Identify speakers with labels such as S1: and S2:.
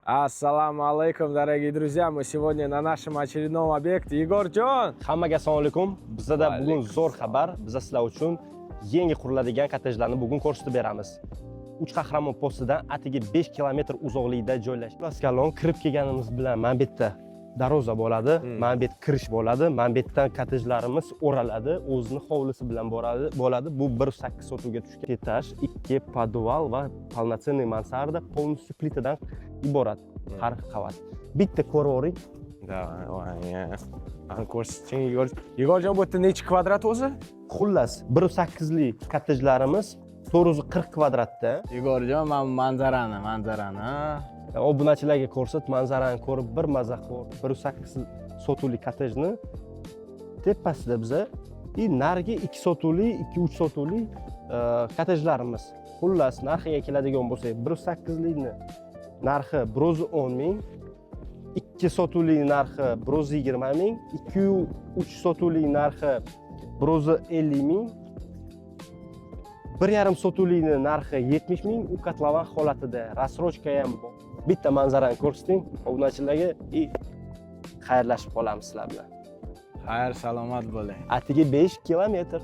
S1: Assalomu alaykum, дорогие друзья! Мы сегодня на нашем очередном объекте. Егорjon!
S2: Hammaga assalomu alaykum. Bizada bugun
S1: Alaykum
S2: zo'r xabar. Biza sizlar uchun yangi quriladigan kottejlarni bugun ko'rsatib beramiz. Uch Qahramon postidan atigi 5 kilometr uzoqlikda joylashgan. Skalon kirib kelganimiz bilan mana bu yerda darvoza bo'ladi, mana bu yerda kirish bo'ladi, mana bu yerdan kottejlarimiz o'raladi, o'zini hovlisi bilan boradi, bo'ladi. Bu 1,8 sotuvga tushgan этаж, 2 podval va полноценный мансарда, полностью plitadan iborat har qavat. Bitta ko'ravering.
S1: Давай, ana ko'rsating, Yegor. Yegorjon, bu yerda nechi kvadrat o'zi?
S2: Xullas, 1,8 lik kottejlarimiz 440 kvadratda.
S3: Yegorjon, mana bu manzarani, manzarani.
S2: Obunachilarga ko'rsat, manzarani ko'rib bir maza qil. 1,8 sotuvli kottejni tepasida biza и narigi 2 sotuvli, 2-3 sotuvli kottejlarimiz. Xullas, narxiga keladigan bo'lsak, 1,8 likni narxi 110 000, 2 sotuvlik narxi 120 000, 2-3 sotuvlik narxi 150 000, 1,5 sotuvlikni narxi 70 000, u kotlovan holatida, рассрочка ham bor. Bitta manzarani ko'rsating obunachilarga и xayrlashib qolamiz sizlar bilan.
S3: Xayr, salomat bo'ling.
S2: Atigi 5 kilometr.